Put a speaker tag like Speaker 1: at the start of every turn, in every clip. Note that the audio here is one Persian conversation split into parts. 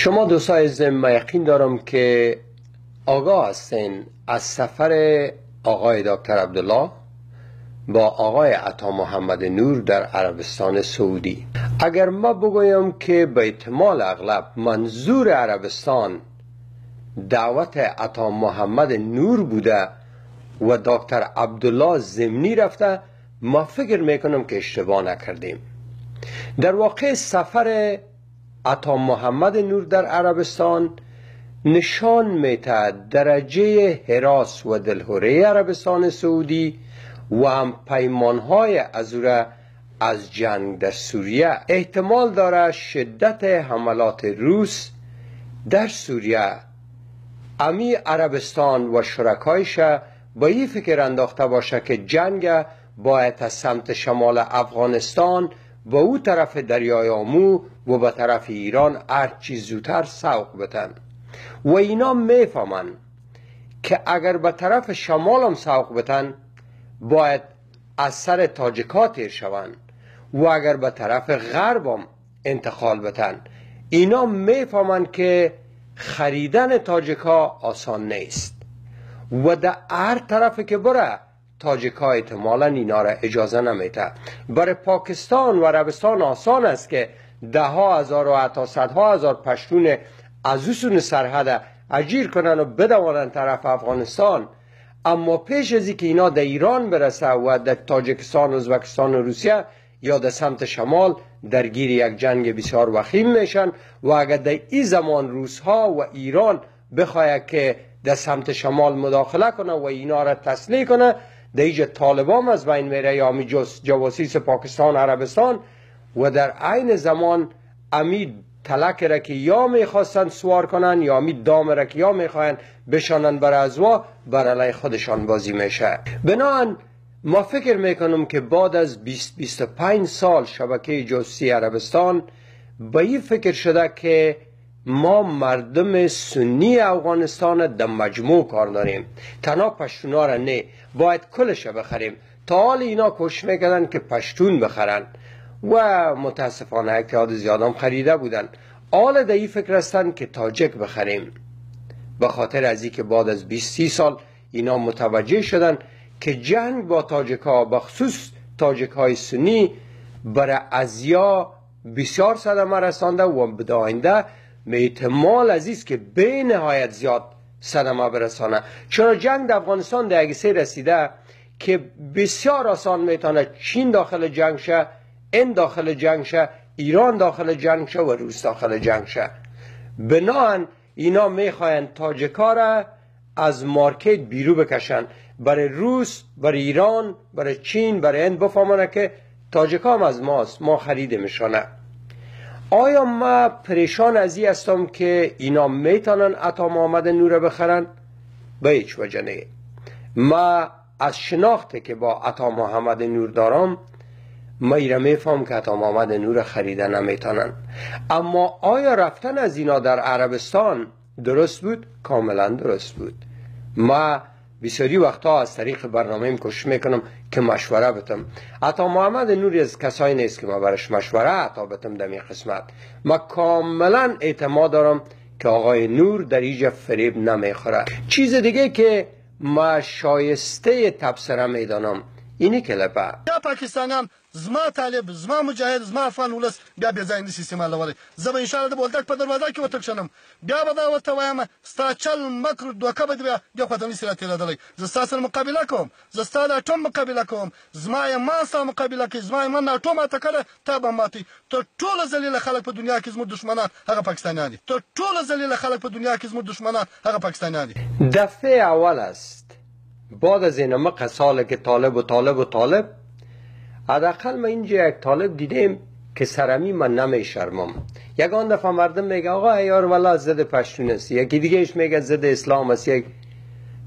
Speaker 1: شما دوستای عزیز، من یقین دارم که آگاه هستین از سفر آقای دکتر عبدالله با آقای عطا محمد نور در عربستان سعودی. اگر ما بگویم که به احتمال اغلب منظور عربستان دعوت عطا محمد نور بوده و دکتر عبدالله ضمنی رفته، ما فکر میکنم که اشتباه نکردیم. در واقع سفر عطا محمد نور در عربستان نشان میده درجه هراس و دلهره عربستان سعودی و هم پیمانهای ازوره از جنگ در سوریه. احتمال داره شدت حملات روس در سوریه امی عربستان و شرکایش با این فکر انداخته باشه که جنگ باید از سمت شمال افغانستان با او طرف دریای آمو و به طرف ایران هرچی زودتر سوق بتن و اینا میفهمن که اگر به طرف شمال هم سوق بتن باید از سر تاجیکا تیر شوند و اگر به طرف غرب هم انتقال بتن، اینا میفهمن که خریدن تاجیکا آسان نیست و در هر طرف که بره تاجیکا احتمالا اینا را اجازه نمیده. برای پاکستان و عربستان آسان است که ده ها هزار و حتی صدها هزار پشتون از اوسون سرحد اجیر کنن و بدوانن طرف افغانستان، اما پیش از که اینا در ایران برسه و در تاجیکستان، ازبکستان و روسیه یا در سمت شمال درگیر یک جنگ بسیار وخیم میشن و اگر در این زمان روسها و ایران بخواهد که در سمت شمال مداخله کنه و اینا را تسلیح کنه، در اینجا طالبان از بین میره یا امی جواسیس پاکستان عربستان و در عین زمان امی تلک را که یا میخواستن سوار کنن یا امی دام را که یا میخواین بشانن بر ازوا بر علیه خودشان بازی میشه. بنابراین ما فکر میکنم که بعد از 20-25 سال شبکه جاسوسی عربستان به این فکر شده که ما مردم سنی افغانستان در مجموع کار داریم، تنها پشتونا را نه، باید کلش بخریم. تا حال اینا کوشش میکردن که پشتون بخرن و متاسفانه یک تعداد زیادم خریده بودن. حال در این فکر هستن که تاجک بخریم، به خاطر از اینکه بعد از 20-30 سال اینا متوجه شدن که جنگ با تاجک ها، بخصوص تاجک های سنی، برای ازیا بسیار صدمه رسانده و به آینده احتمال عزیز که به نهایت زیاد صدمه برسانه. چرا جنگ در افغانستان در یک سه رسیده که بسیار آسان میتونه چین داخل جنگ شه، این داخل جنگ شه، ایران داخل جنگ شه و روس داخل جنگ شه. بناهن اینا میخواین تاجکا را از مارکت بیرو بکشن، برای روس، برای ایران، برای چین، برای هند بفهمانه که تاجکا هم از ماست، ما خریده میشانه. آیا ما پریشان از این هستم که اینا میتونن عطا محمد نور بخرن؟ به هیچ وجه نه. ما از شناخته که با عطا محمد نور دارم، ما ایره میفهم که عطا محمد نور خریده نمیتونن. اما آیا رفتن از اینا در عربستان درست بود؟ کاملا درست بود. ما بسیاری وقتا از طریق برنامه کوشش میکنم که مشوره بتم. عطا محمد نوری از کسایی نیست که ما برش مشوره عطا بتم در این قسمت. ما کاملا اعتماد دارم که آقای نور در اینجا فریب نمیخوره. چیز دیگه که ما شایسته تبصره میدانم اینی که لپه
Speaker 2: یا پاکستانیان زما طالب، زما مجاهد، زما افغان ولس بیا بې ځایه نشي استعمالولی. زه به انشاءالله د بولدک په دروازه کې ورته کښېنم، بیا به دا ورته وایم ستا چل مکر دوکه به دې بیا دې خواته نشي راتېرېدلی. زه ستا سره مقابله کوم، زه ستا د اټوم مقابله کوم، زما ایمان ستا مقابله کوي، زما ایمان ناټو ماته کړه تا به ماتوي. تر ټولو ذلیله خلک په دنیا کې زموږ دښمنان هغه پاکستانیان دي. تر ټولو ذلیله خلک په دنیا کې زموږ دښمنان هغه پاکستانیان دي.
Speaker 1: دفعه اول است بعد از این سال که طالب و طالب و طالب، حداقل ما اینجا یک طالب دیدیم که سرمی من نمیشرمم. یگان دفعه مردم میگه آقا یار والا ضد پشتون است، یکی دیگه ایش میگه ضد اسلام است، یک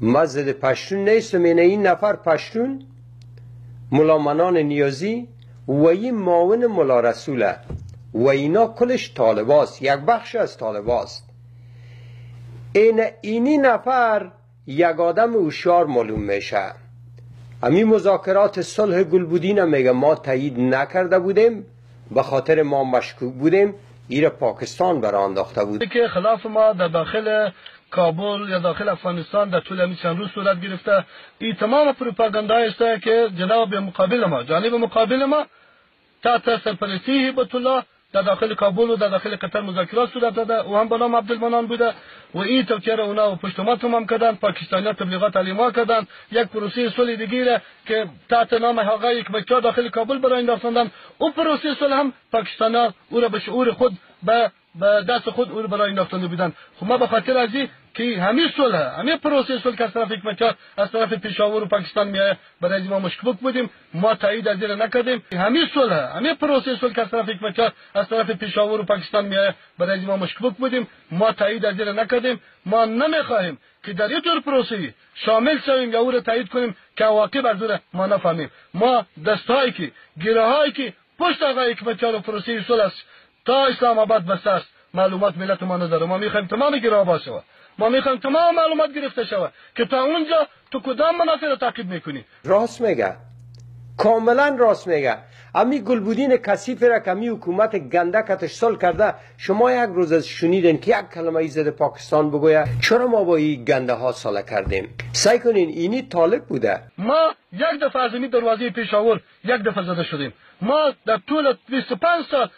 Speaker 1: ما ضد پشتون نیستم. این نفر پشتون ملا منان نیازی و این معاون ملا رسوله و اینا کلش طالباست، یک بخش از طالباست. اینی نفر یک آدم هوشیار معلوم میشه. امی مذاکرات صلح گلبودین میگه ما تایید نکرده بودیم، به خاطر ما مشکوک بودیم، ایره پاکستان برای انداخته بود.
Speaker 2: که خلاف ما در داخل کابل یا داخل افغانستان در طول همین چند روز صورت گرفته، این تمام پروپاگاندای است که جناب مقابل ما، جانب مقابل ما تحت سرپرستی هبت الله در داخل کابل و در داخل قطر مذاکرات صورت داده و هم به نام عبدالمنان بوده و این توطئه را اونا و پشت ما تمام کردن. پاکستانیا تبلیغات علی ما کردن. یک پروسه صلح دیگه که تحت نام آقای حکمتیار داخل کابل برای انداختن، او پروسه صلح هم پاکستانیا او را به شعور خود به دست خود او را برای انداختن بودن. خب ما به خاطر از که همین صلح، همین پروسه صلح که از طرف حکمتیار از طرف پشاور و پاکستان میایه، برای ما مشکوک بودیم، ما تایید از این نکردیم. همین صلح، همین پروسه صلح که از طرف حکمتیار از طرف پشاور و پاکستان میایه، برای ما مشکوک بودیم، ما تایید از این نکردیم. ما نمیخواهیم که در این طور پروسه شامل شویم یا او را تایید کنیم که عواقب از او ما نفهمیم. ما دستهایی که گیرهایی که پشت آقای حکمتیار و پروسه صلح است تا اسلام آباد بسته است، معلومات ملت ما نداره. ما میخواهیم تمام گیره‌ها باز شود، ما میخوایم تمام معلومات گرفته شود که تا اونجا تو کدام منافع را تعقیب میکنی.
Speaker 1: راست میگه، کاملا راست میگه. امی گلبودین کثیف را که امی حکومت گنده کتش سال کرده، شما یک روز از شنیدن که یک کلمه ای زد پاکستان بگویه چرا ما با این گنده ها ساله کردیم؟ سعی کنین اینی طالب بوده.
Speaker 2: ما یک دفعه از این دروازه پشاور یک دفعه زده شدیم. ما در طول 25 سال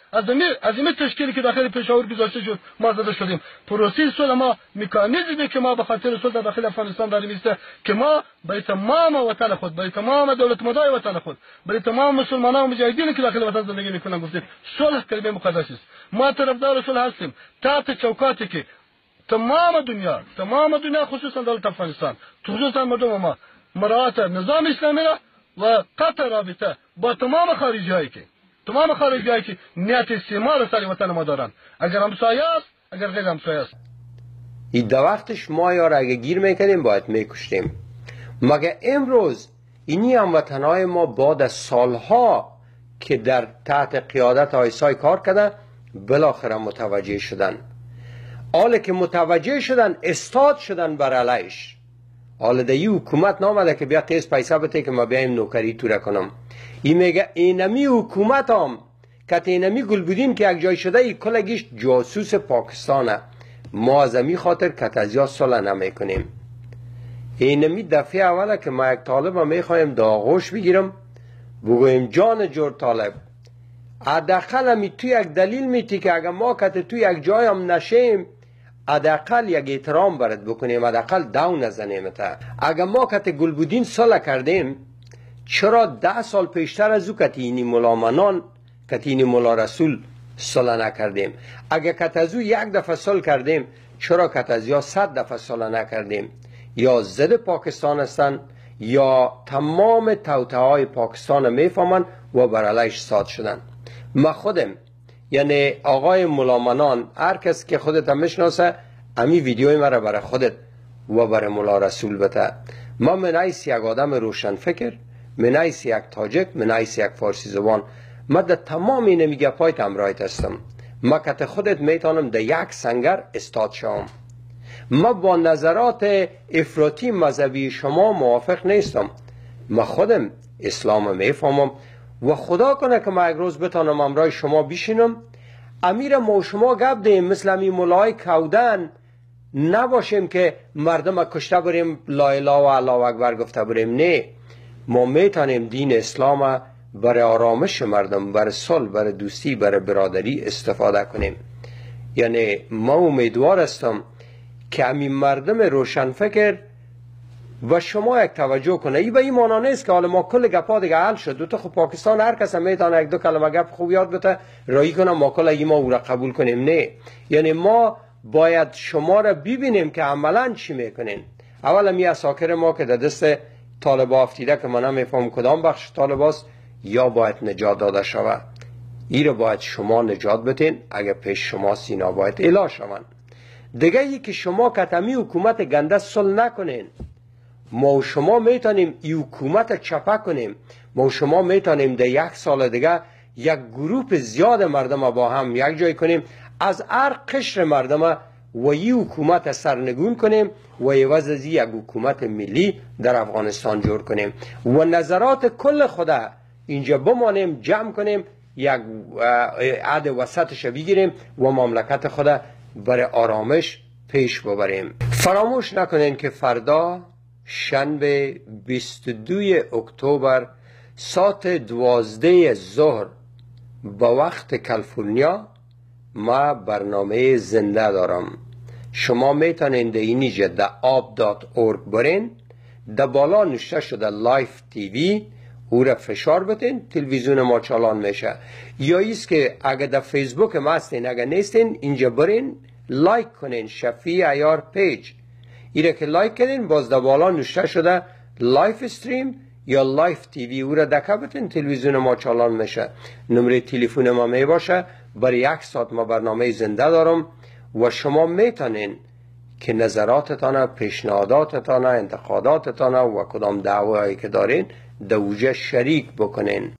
Speaker 2: از این تشکیلی که داخل پشاور گذاشته شد ما زده شدیم. پروسه صلح ما مکانیزمی که ما به خاطر صلح در داخل افغانستان داریم است که ما برای تمام وطن خود، برای تمام دولت مدار وطن خود، برای تمام مسلمانان و مجاهدین که داخل وطن زندگی میکنن گفتیم صلح کلمه مقدس است. ما طرفدار صلح هستیم تحت چوکاتی که تمام دنیا، تمام دنیا خصوصا دولت افغانستان، خصوصا مردم ما مراعات نظام اسلامی را و قطع رابطه با تمام خارجی هایی که تمام خارجی هایی که نیت استعمار سر وطن ما دارند، اگر همسایه است اگر غیر همسایه است.
Speaker 1: این دو وقتش ما یار اگه گیر میکردیم باید میکشتیم. مگه امروز اینی هموطنهای ما بعد از سالها که در تحت قیادت آیسای کار کردن بالاخره متوجه شدن. حالا که متوجه شدن استاد شدن بر علیش. حالا در این حکومت نامده که بیا تیز پیسه بده که ما بیایم نوکری توره کنم. این میگه اینمی حکومت هم که اینمی گل بودیم که یک جای شده ای کلگیش جاسوس پاکستانه. ما از امی خاطر کتازیا صلح نمیکنیم. اینمی دفعه اوله که ما یک طالب هم میخوایم داغوش بگیرم بگویم جان جور طالب، حداقل همی تو یک دلیل میتی که اگر ما کت تو یک جای هم نشیم حداقل یک احترام برات بکنیم، حداقل دو نزنیم تا. اگر ما کت گلبودین صلح کردیم چرا 10 سال پیشتر از او کت اینی ملا منان کت اینی ملا رسول صلح نکردیم؟ اگر کت از او یک دفعه صلح کردیم چرا کت از یا 100 دفعه صلح نکردیم؟ یا ضد پاکستان هستند یا تمام توطئه های پاکستان میفهمند و بر علیش ساد شدن. ما خودم یعنی آقای ملامنان هر کس که خودت هم میشناسه امی ویدیوی مرا برای خودت و برای ملا رسول بته. ما منعیس یک آدم روشن فکر، منعیس یک تاجک، منعیس یک فارسی زبان، ما در تمام اینمی گپایت همراهت هستم. ما کت خودت میتونم در یک سنگر استاد شوم. ما با نظرات افراطی مذهبی شما موافق نیستم. ما خودم اسلام میفهمم و خدا کنه که ما یک روز بتانم همراه شما بشینم، امیر ما و شما گپ دهیم، مثل امی ملای کودن نباشیم که مردم کشته بریم لا اله و الله اکبر گفته بریم. نه، ما میتونیم دین اسلام برای آرامش مردم، برای صلح، برای دوستی، برای برادری استفاده کنیم. یعنی ما امیدوار هستم که همین مردم روشنفکر و شما یک توجه کنه. ای به این معنا نیست که حالا ما کل گپا دیگه حل شد. دو تا خب پاکستان هر کس هم میتونه یک دو کلمه گپ خوب یاد بده رایی کنه، ما کل ای ما او را قبول کنیم. نه، یعنی ما باید شما را ببینیم که عملا چی میکنین. اولا می عساکر ما که در دست طالبا افتیده که من نمیفهم کدام بخش طالباست، یا باید نجات داده شود. ای را باید شما نجات بتین، اگه پیش شما سینا باید اعلا شوند. دیگه ای که شما کتمی حکومت گنده صلح نکنین. ما و شما میتونیم ای حکومت چپه کنیم. ما و شما میتونیم در یک سال دیگه یک گروپ زیاد مردم با هم یک جای کنیم، از هر قشر مردم و ای حکومت سرنگون کنیم و عوض از یک حکومت ملی در افغانستان جور کنیم و نظرات کل خدا اینجا بمانیم، جمع کنیم، یک عد وسطش بگیریم و مملکت خود برای آرامش پیش ببریم. فراموش نکنین که فردا شنبه 22 اکتبر ساعت 12 ظهر با وقت کالیفرنیا ما برنامه زنده دارم. شما میتونین در اینجا در آب.org برین، در بالا نشته شده live TV، او را فشار بتین تلویزیون ما چالان میشه. یا ایست که اگه در فیسبوک ما هستین، اگه نیستین اینجا برین like کنین شفیع عیار page، ایره که like کنین باز در بالا نشته شده live stream یا live TV، او را دکه بتین تلویزیون ما چالان میشه. نمره تلفن ما می باشه. برای 1 ساعت ما برنامه زنده دارم و شما میتونین که نظراتتان، پیشنهاداتتان، انتقاداتتان و کدام دعوایی که دارین دوجه شریک بکنین.